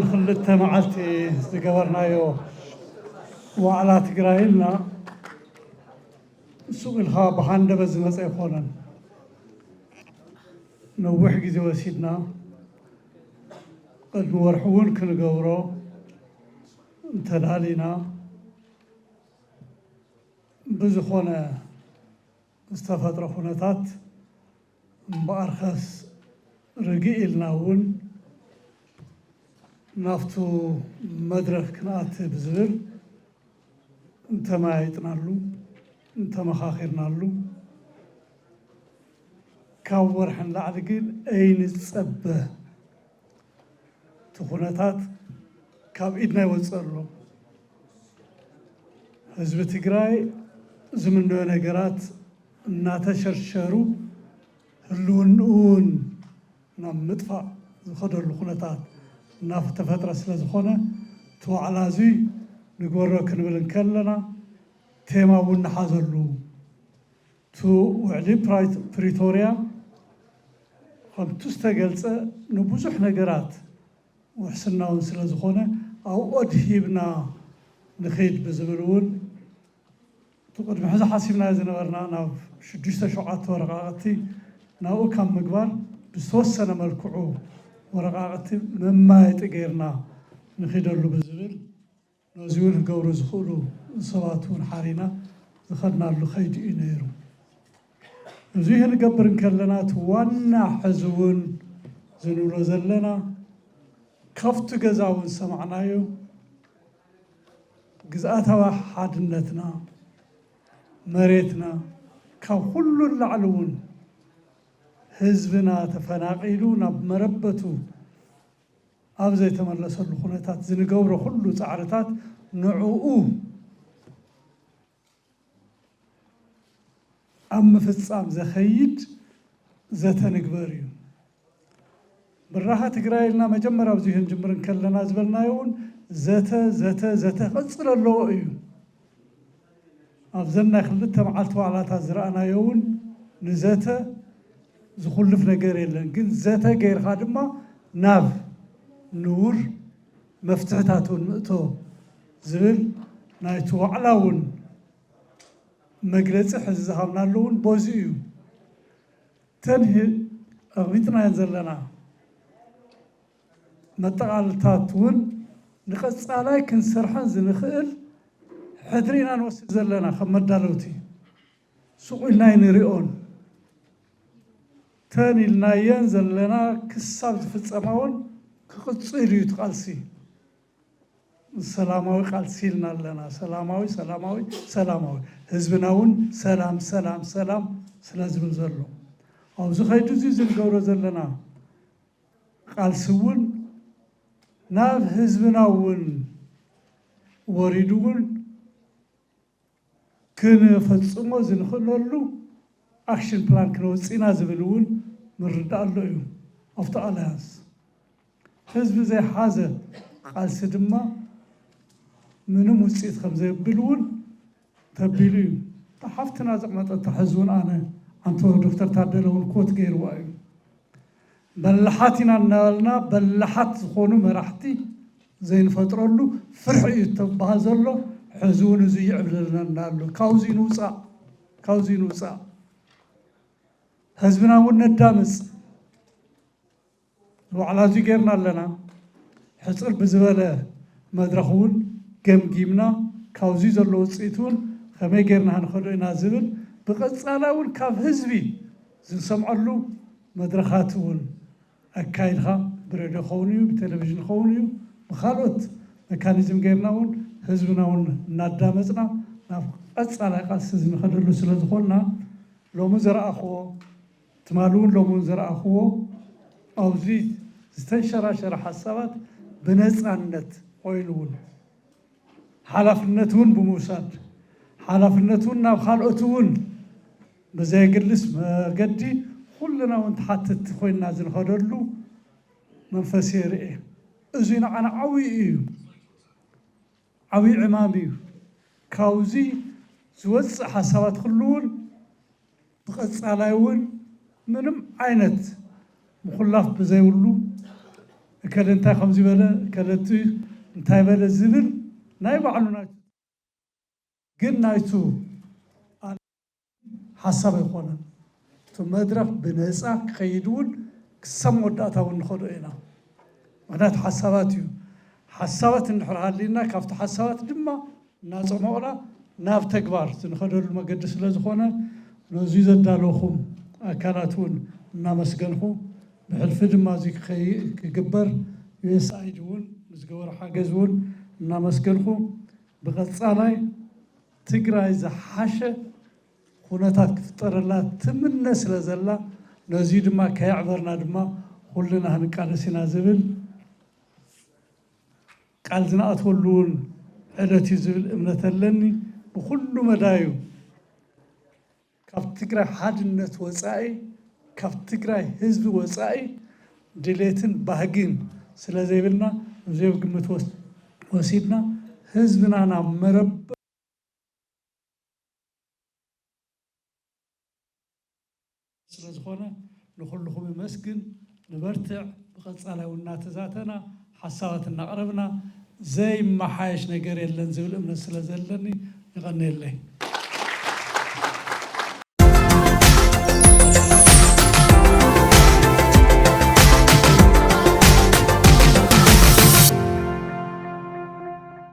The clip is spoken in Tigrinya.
ክልተ መዓልቲ ዝገበርናዮ ዋዕላ ትግራይ ኢልና ሱቕ ኢልካ ብሃንደበት ዝመፀ ኣይኮነን። ነዊሕ ግዜ ወሲድና፣ ቅድሚ ወርሒ እውን ክንገብሮ እንተዳሊና፣ ብዝኾነ ዝተፈጥረ ኩነታት እምበኣርከስ ርግእ ኢልና እውን ናብቱ መድረኽ ክንኣቲ ብዝብል እንተመያይጥናሉ፣ እንተመኻኺርናሉ፣ ካብ ወርሒ ንላዕሊ ግን ኣይንጸበ። እቲ ኩነታት ካብ ኢድና ይወፅእ ኣሎ። ህዝቢ ትግራይ ዝምነዮ ነገራት እናተሸርሸሩ፣ ህልውንኡ እውን ናብ ምጥፋእ ዝኸደሉ ኩነታት እናተፈጥረ ስለ ዝኾነ፣ እቲ ዋዕላ እዚ ንግበሮ ክንብል እንከለና፣ ቴማ እውን ንሓዘሉ። እቲ ውዕሊ ፕራይ-፣ ፕሪቶርያ ከምቱ ዝተገልጸ ንብዙሕ ነገራት ውሕስና እውን ስለ ዝኾነ፣ ኣብኡ ኣድሂብና ንኸይድ ብዝብል እውን፣ እቲ ቅድሚ ሕዚ ሓሲብናዮ ዝነበርና ናብ ሽዱሽተ ሸውዓተ ወረቃቕቲ ናብኡ ካብ ምግባር፣ ብዝተወሰነ መልክዑ ወረቃቕቲ መማየጢ ገይርና ንኺደሉ ብዝብል፣ ነዚ እውን ክገብሩ ዝኽእሉ ሰባት እውን ሓሪና ዝኸድናሉ ከይዲ እዩ ነይሩ። እዚ ክንገብር እንከለና፣ እቲ ዋና ሕዚ እውን ዝንብሎ ዘለና፣ ካብቲ ገዛ እውን ዝሰማዕናዮ፣ ግዝኣታዊ ሓድነትና፣ መሬትና፣ ካብ ኩሉ ንላዕሊ እውን ህዝብና ተፈናቒሉ ናብ መረበቱ ኣብ ዘይተመለሰሉ ኩነታት ዝንገብሮ ኩሉ ጻዕርታት ንዕኡ ኣብ ምፍጻም ዘኸይድ ዘተ ንግበር እዩ። ብራኸ ትግራይ ኢልና መጀመርያ ኣብዚ ክንጅምር እንከለና ዝበልናዮ እውን ዘተ፣ ዘተ፣ ዘተ ክቕጽል ኣለዎ እዩ። ኣብዘን ናይ ክልተ መዓልቲ ዋዕላታት ዝረኣናዮ እውን ንዘተ ዝኹልፍ ነገር የለን። ግን ዘተ ገይርካ ድማ ናብ ንቡር መፍትሕታት እውን ምእቶ ዝብል ናይቲ ዋዕላ እውን መግለጺ ሕዚ ዝሃብናሉ እውን በዚ እዩ። እተን ህ-፣ ኣቕሚጥናየን ዘለና መጠቓልታት እውን ንቐጻላይ ክንሰርሐን ዝንኽእል ሕድሪ ኢና ንወስድ ዘለና። ከም መዳለውቲ ሱቕ ኢልና ኣይንሪኦን። እተን ኢልናየን ዘለና ክሳብ ዝፍጸማ እውን ክቕጽል እዩ እቲ ቃልሲ። ሰላማዊ ቃልሲ ኢልና ኣለና። ሰላማዊ፣ ሰላማዊ፣ ሰላማዊ። ህዝብና እውን ሰላም፣ ሰላም፣ ሰላም ስለ ዝብል ዘሎ፣ ኣብዚ ከይዱ እዚ ዝንገብሮ ዘለና ቃልሲ እውን ናብ ህዝብና እውን ወሪዱ እውን ክንፈጽሞ ዝንኽእለሉ ኣክሽን ፕላን ክነውፅእ ኢና ዝብል እውን ምርዳእ ኣሎ እዩ። ኣብቲ ኣላያንስ ህዝቢ ዘይሓዘ ቃልሲ ድማ ምንም ውፅኢት ከም ዘየብል እውን ተቢሉ እዩ። እታ ሓፍትና ዘቕመጠታ ሕዚ እውን ኣነ፣ ኣንቶ ዶክተር ታደለ እውን ኮት ገይርዋ እዩ። በላሓት ኢና እናበልና በላሓት ዝኾኑ መራሕቲ ዘይንፈጥረሉ ፍርሒ እዩ እተበሃል ዘሎ። ሕዚ እውን እዚ ይዕብለልና ኣሎ። ካብዚ ንውፃእ፣ ካብዚ ንውፃእ። ህዝብና እውን ነዳምፅ። ዋዕላ እዚ ጌርና ኣለና። ሕፅር ብዝበለ መድረኽ እውን ገምጊምና፣ ካብዚ ዘሎ ውፅኢት እውን ከመይ ጌርና ክንኸዶ ኢና ዝብል ብቐፃላይ እውን ካብ ህዝቢ ዝንሰምዐሉ መድረኻት እውን ኣካይድካ፣ ብሬድዮ ክኸውን እዩ፣ ብቴሌቪዥን ክኸውን እዩ፣ ብካልኦት መካኒዝም ጌርና እውን ህዝብና እውን እናዳመፅና ናብ ቀፃላይ ቃልሲ እዚ ንኸደሉ ስለ ዝኾንና፣ ሎሚ ዝረኣኽዎ፣ ትማሊ እውን ሎሚ እውን ዝረኣኽዎ፣ ኣብዚ ዝተንሸራሸረ ሓሳባት ብነፃነት ኮይኑ እውን ሓላፍነት እውን ብምውሳድ፣ ሓላፍነት እውን ናብ ካልኦት እውን ብዘየግልስ መገዲ ኩልና እውን ተሓተትቲ ኮይንና ዝንኸደሉ መንፈስ የርኢ። እዚ ንዓና ዓብዪ እዩ፣ ዓብዪ ዕማም እዩ። ካብዚ ዝወፅእ ሓሳባት ኩሉ እውን ብቐፃላይ እውን ምንም ዓይነት ምኹላፍ ብዘይብሉ እከለ እንታይ ከምዚ በለ፣ እከለ እቲ እንታይ በለ ዝብል ናይ ባዕሉ ናይቱ፣ ግን ናይቱ ሓሳብ ኣይኮነን። እቲ መድረኽ ብነፃ ክኸይድ እውን ክሳብ መወዳእታ እውን ንኸዶ ኢና። ምኽንያቱ ሓሳባት እዩ። ሓሳባት እንድሕር ሃልዩና ካብቲ ሓሳባት ድማ እናፀሞቕና ናብ ተግባር ዝንኸደሉ መገዲ ስለ ዝኾነ ነዙይ ዘዳለኹም ኣካላት እውን እናመስገንኹ፣ ብሕልፊ ድማ እዚ ክኸይ- ክግበር ዩ ኤስ ኣይዲ እውን ምስ ገበሮ ሓገዝ እውን እናመስገንኹ፣ ብቐፃላይ ትግራይ ዝሓሸ ኩነታት ክፍጠረላ ትምነ ስለ ዘላ፣ ነዚ ድማ ከየዕበርና ድማ ኩልና ክንቃለስ ኢና ዝብል ቃል ዝነኣትወሉ እውን ዕለት እዩ ዝብል እምነት ኣለኒ። ብኩሉ መዳዩ ካብ ትግራይ ሓድነት ወፃኢ፣ ካብ ትግራይ ህዝቢ ወፃኢ ድሌትን ባህግን ስለ ዘይብልና፣ እዚ ኣብ ግምት ወስ- ወሲድና ህዝብና ናብ መረብ ስለ ዝኾነ ንኹልኹም ይመስግን። ንበርትዕ። ብቐፃላይ እውን እናተዛተና ሓሳባት እናቕረብና ዘይመሓየሽ ነገር የለን ዝብል እምነት ስለ ዘለኒ ይቐንየለይ።